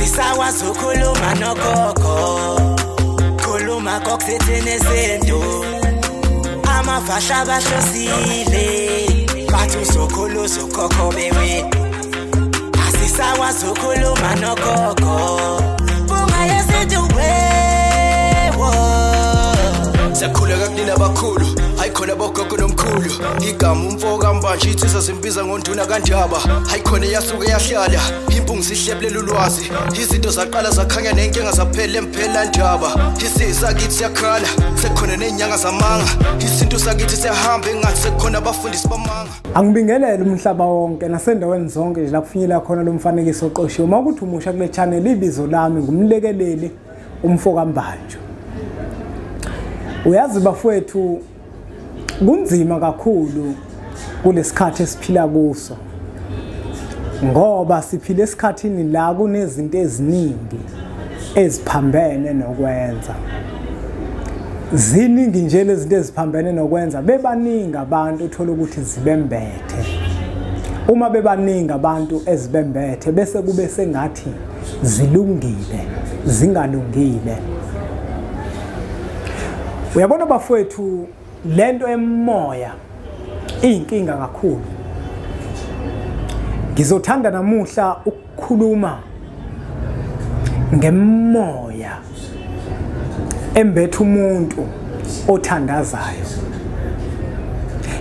Asisakwazi ukukhuluma nogogo, khuluma kokuthethene izinto. Amavasha abahlosile, bathi uzokhula uzokhokho bewe. Asisakwazi ukukhuluma nogogo, bunga yesintu wewo. Siyakhuleka kunina abakhulu, hayi khona bogogo nomkhulu. Igama umfo kaMbanje insizwa simbiza ngonduna kaNdaba. Hayi khona yasuke yahlala, impungu sihlebulela ulwazi. Izinto zaqala zakhanya nenkinga zaphela emphela ndaba. Isisakithi siyakhala, sekukhona nezinyanga zamanga. Isintu sakithi siyahamba engathi sekukhona abafundisi bamanga. Angibingelele umhlaba wonke nasendaweni zonke nje la kufinyelela khona lo mfanekiso oqoshiwe. Uma ukuthi umusha kule channel, ibizo lami ngumlekeleli umfo kaMbanjo. Uyazi bafowethu, kunzima kakhulu kulesikhathi esiphila kuso, ngoba siphila esikhathini la kunezinto eziningi eziphambene nokwenza. Ziningi nje lezi zinto eziphambene nokwenza, bebaningi abantu uthola ukuthi zibembethe. Uma bebaningi abantu ezibembethe bese kube sengathi zilungile, zingalungile. Uyabona bafowethu, lento emoya iyinkinga kakhulu. Ngizothanda namuhla ukukhuluma ngemoya embethe umuntu othandazayo.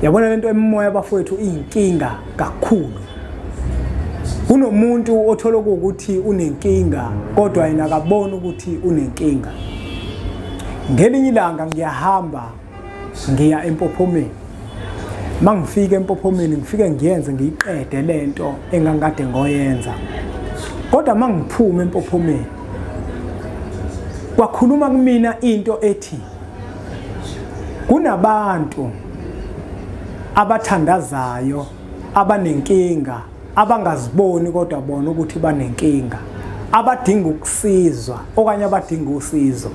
Yabona lento emoya bafowethu iyinkinga kakhulu. Kunomuntu othola ukuthi unenkinga kodwa yena akaboni ukuthi unenkinga. Ngelinye ilanga ngiyahamba ngiya empophomeni. Mangifika empophomeni ngifike ngiyenze ngiyiqede lento engangikade ngoyenza. Kodwa mangiphuma empophomeni kwakhuluma kumina into ethi kunabantu abathandazayo abanenkinga abangaziboni kodwa bona ukuthi banenkinga, abadinga ukusizwa okanye abadinga usizo.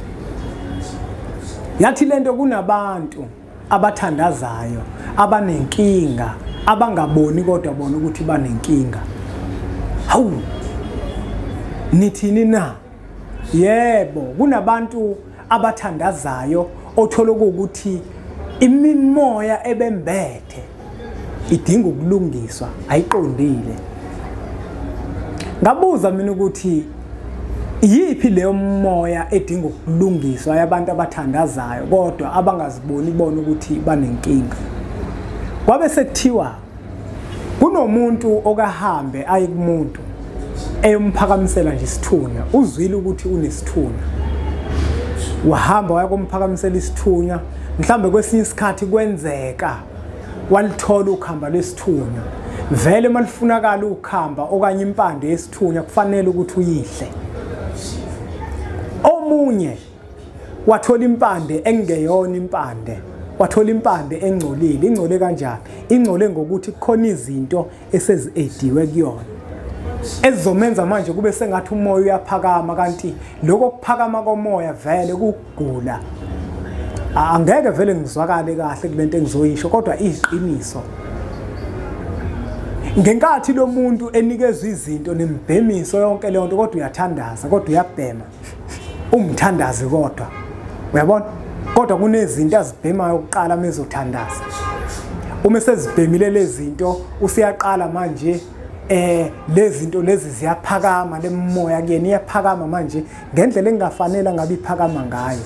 Yathi lento kunabantu abathandazayo abanenkinga abangaboni kodwa bona ukuthi banenkinga. Hawu, nithini na? Yebo, kunabantu abathandazayo othola ukuthi imimoya ebembethe idinga ukulungiswa, ayiqondile. Ngabuza mina ukuthi iyiphi leyo moya edinga ukulungiswa yabantu abathandazayo kodwa abangaziboni bona ukuthi banenkinga. Kwabe sekuthiwa kunomuntu okahambe aye kumuntu eyomphakamisela nje isithunywa, uzwile ukuthi unesithunywa, wahamba waya kumphakamisela isithunywa. Mhlambe kwesinye isikhathi kwenzeka walithola ukhamba lwesithunywa. Vele malifunakala ukhamba okanye impande yesithunywa kufanele ukuthi uyihle. Omunye wathola impande engeyona impande, wathola impande engcolile. Ingcole kanjani? Ingcole ngokuthi kukhona izinto esezi-ediwe kuyona ezizomenza manje kube sengathi umoya uyaphakama, kanti lokho kuphakama komoya vele kugula. Angeke vele ngizwakale kahle kulento engizoyisho, kodwa iyiqiniso. Ngenkathi lo muntu enikezwe izinto nembhemiso yonke leyo nto, kodwa uyathandaza, kodwa uyabhema, umthandazi kodwa uyabona, kodwa kunezinto azibhemayo kuqala mezothandaza. Uma sezibhemile lezi zinto usiyaqala manje lezi zinto lezi ziyaphakama, lemoya kuyena iyaphakama manje ngendlela engafanele ngabe iphakama ngayo.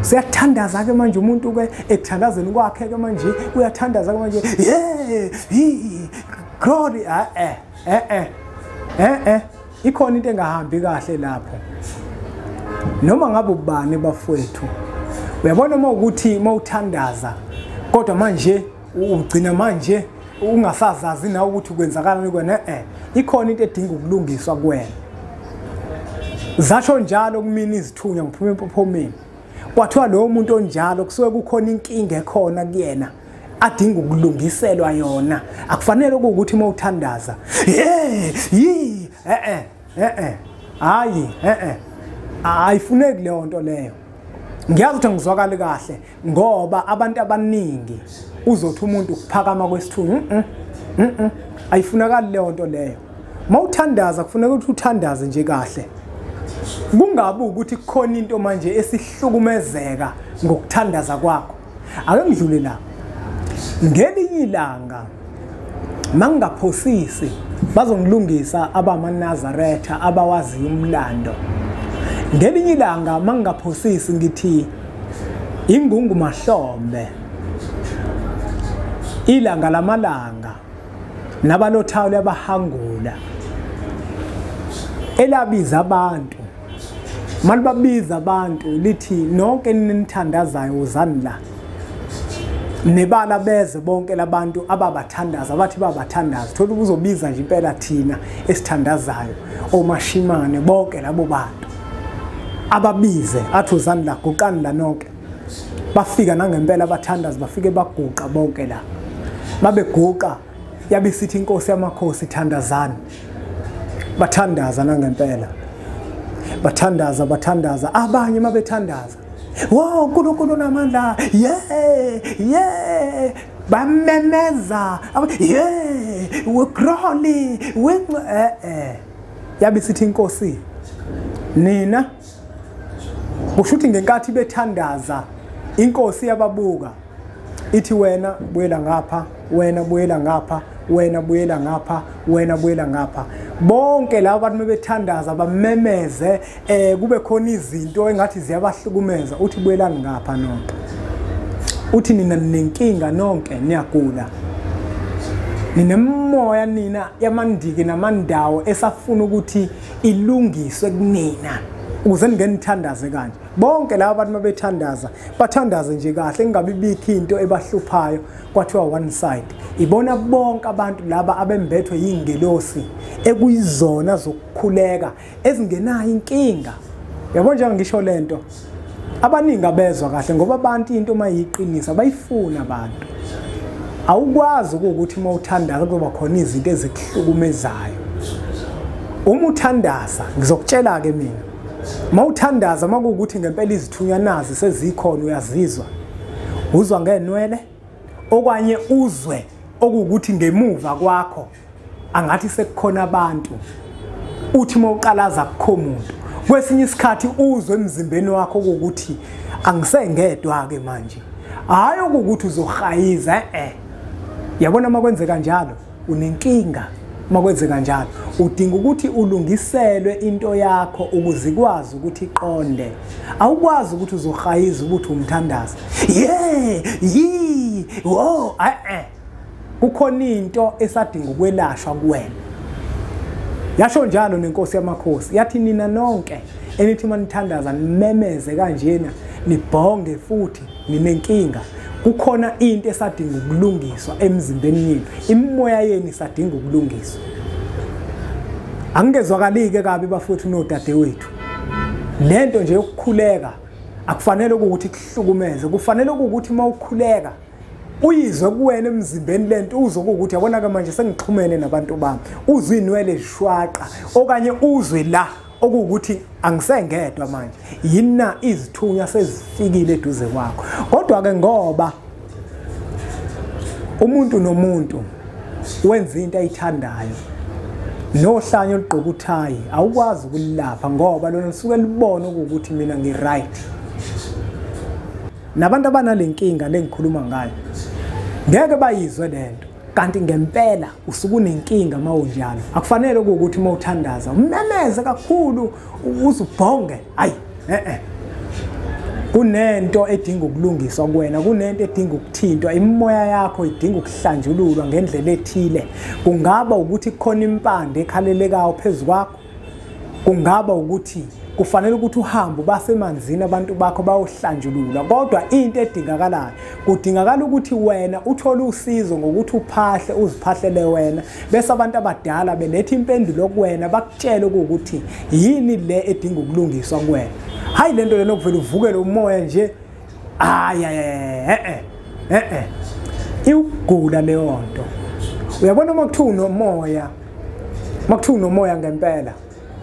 Siyathandaza ke manje umuntu ke ekuthandazeni kwakhe ke manje uyathandaza ke manje, yeah, glory, ikhona into engahambi kahle lapho. Noma ngabe ubani bafowethu, uyabona uma ukuthi mawuthandaza kodwa manje ugcina manje ungasazazi nawe ukuthi kwenzakalani kwena, ikhona into edinga ukulungiswa kuwena. Zasho njalo kumina izithunywa ngiphuma empophomeni, kwathiwa lowo muntu onjalo kusuke kukhona inkinga ekhona kuyena adinga ukulungiselwa yona. Akufanele ukuthi mawuthandaza hayi, ayifuneki leyo nto leyo. Ngiyazi ukuthi ngizwakala kahle ngoba abantu abaningi uzothi umuntu ukuphakama kwesithunywa ayifunakali leyo nto leyo. Mawuthandaza kufuneka ukuthi uthandaze nje kahle, kungabi ukuthi kukhona into manje esihlukumezeka ngokuthandaza kwakho. Ake ngidlule la. Ngelinye ilanga mangingaphosisi bazongilungisa abamaNazaretha abawaziyo umlando. Ngelinye ilanga mangingaphosisi ngithi ingungu mahlombe, ilanga lamalanga nabalothawula abahangula, elabiza abantu. Malibabiza abantu lithi nonke ninithandazayo uzani la. Nebala beze bonke labantu ababathandaza, bathi babathandaza. Thola uzobiza nje impela thina esithandazayo, omashimane bonke labo bantu ababize athi uzani la, guqani la nonke. Bafika nangempela abathandaza, bafike baguqa bonke la. Babeguqa yabisithi inkosi yamakhosi thandazani. Bathandaza nangempela, bathandaza bathandaza. Abanye mabethandaza, wow, uNkulunkulu unamandla, yeah yeah, bamemeza, yeah, we crawly we yabisithi inkosi nina. Kusho ukuthi ngenkathi bethandaza inkosi yababuka ithi wena buyela ngapha, wena buyela ngapha, wena buyela ngapha, wena buyela ngapha. Bonke laba bantu bebethandaza bamemeze, kube khona izinto engathi ziyabahlukumeza, uthi buyelani ngapha nonke. Uthi nina ninenkinga nonke, niyagula, ninemoya nina yamandiki namandawo esafuna ukuthi ilungiswe kunina ukuze ningenithandaze kanje. Bonke laba bantu mabethandaza bathandaze nje kahle, kungabi bikho into ebahluphayo. Kwathiwa one side ibona bonke abantu laba abembethwe yingelosi ekuyizona zokukhuleka ezingenayo inkinga. Yabo nje ngisho lento, abaningi abezwa kahle ngoba abantu into mayiqinisa bayifuna abantu. Awukwazi ukuthi mawuthandaza kuzoba khona izinto ezikuhlukumezayo. Uma uthandaza, ngizokutshela ke mina, mawuthandaza makuwukuthi ngempela izithunywa nazi sezikhona, uyazizwa, uzwa ngenwele okanye uzwe okuwukuthi ngemuva kwakho angathi sekukhona abantu. Uthi mawuqalaza akukho muntu. Kwesinye isikhathi uzwe emzimbeni wakho ukuthi angisengedwa ke manje, hayi ukuthi uzohayiza. Yabona makwenzeka njalo unenkinga. Makwenzeka njalo udinga ukuthi ulungiselwe into yakho ukuze ikwazi ukuthi iqonde. Awukwazi ukuthi uzohayiza ukuthi umthandaza, yeah yi wo, kukhona into esadinga ukwelashwa kuwena. Yasho njalo nenkosi yamakhosi yathi nina nonke enithi manithandaza nimemeze kanjena nibhonge futhi ninenkinga, kukhona into esadinga ukulungiswa emzimbeni yenu, imimoya yenu isadinga ukulungiswa. Angingezwakalike kabi bafowethu nodadewethu, lento nje yokukhuleka akufanele ukuthi kuhlukumeze, kufanele ukuthi mawukhuleka uyizwe kuwena emzimbeni lento, uzwe ukuthi yabona ke manje sengixhumene nabantu bami, uzwe inwele zishwaqa okanye uzwe la okuwukuthi angisengedwa manje, yina izithunywa sezifikile eduze kwakho. Kodwa ke ngoba umuntu nomuntu wenza into ayithandayo, nohlanya olugqoka uthayi awukwazi ukulapha ngoba lona lisuke libona ukuthi mina ngi-right. Nabantu abanale nkinga lengikhuluma ngayo ngeke bayizwe lento, kanti ngempela usuke unenkinga mawunjalo. Akufanele ukuthi mawuthandaza umemeze kakhulu uzubhonge, hayi kunento edinga ukulungiswa kuwena, kunento edinga ukuthintwa, imimoya yakho idinga ukuhlanjululwa ngendlela ethile. Kungaba ukuthi kukhona impande ekhalelekayo phezu kwakho, kungaba ukuthi kufanele ukuthi uhambe basemanzini abantu bakho bayohlanjululwa. Kodwa into edingakalayo, kudingakala ukuthi wena uthole usizo ngokuthi uphahle, uziphahlele wena, bese abantu abadala beletha impendulo kuwena bakutshele ukuthi yini le edinga ukulungiswa kuwena. Hayi lento lena okuvela uvukele umoya nje, hayi iwugula leyo nto. Uyabona uma kuthiwa unomoya, uma kuthiwa unomoya ngempela,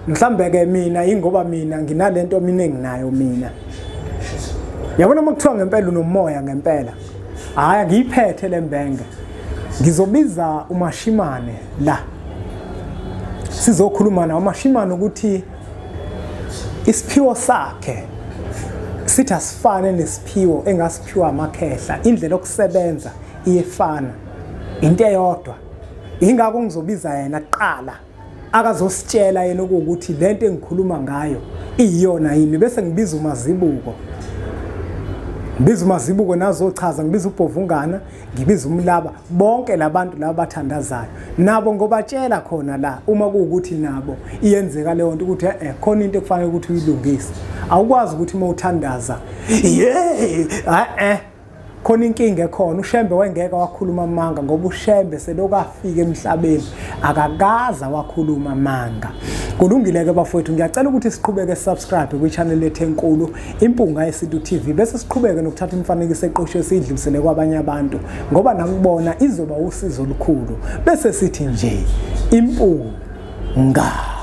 mhlambe ke mina ingoba mina nginalento mina enginayo mina. Yabona uma kuthiwa ngempela unomoya ngempela, hayi angiyiphethe lembenge, ngizobiza umashimane la, Sizokhuluma nawo amashimane ukuthi isiphiwo sakhe sithi asifane nesiphiwo engasiphiwa amakhehla, indlela yokusebenza iyefana, into eyodwa. Ingakho ngizobiza yena kuqala akazositshela yena ukuthi lento engikhuluma ngayo iyona yini, bese ngibiza uMazibuko. Ngibiza uMazibuko nazochaza, ngibiza uBhovungana, ngibiza uMlaba, bonke labantu laba bathandazayo nabo ngobatshela khona la uma kuwukuthi nabo iyenzeka leyo nto ukuthi khona into ekufanele ukuthi uyilungise. Awukwazi ukuthi uma uthandaza khona inkinga ekhona. uShembe wengeke wakhuluma amanga ngoba uShembe selokhu afika emhlabeni akakaza wakhuluma amanga. Kulungile ke bafowethu, ngiyacela ukuthi siqhubeke subscribe kwi-channel yethu enkulu Impunga Yesintu TV, bese siqhubeke nokuthatha imifanekiso eqoshiwe siyidlulisele kwabanye abantu ngoba nakubona izoba usizo olukhulu. Bese sithi nje impunga.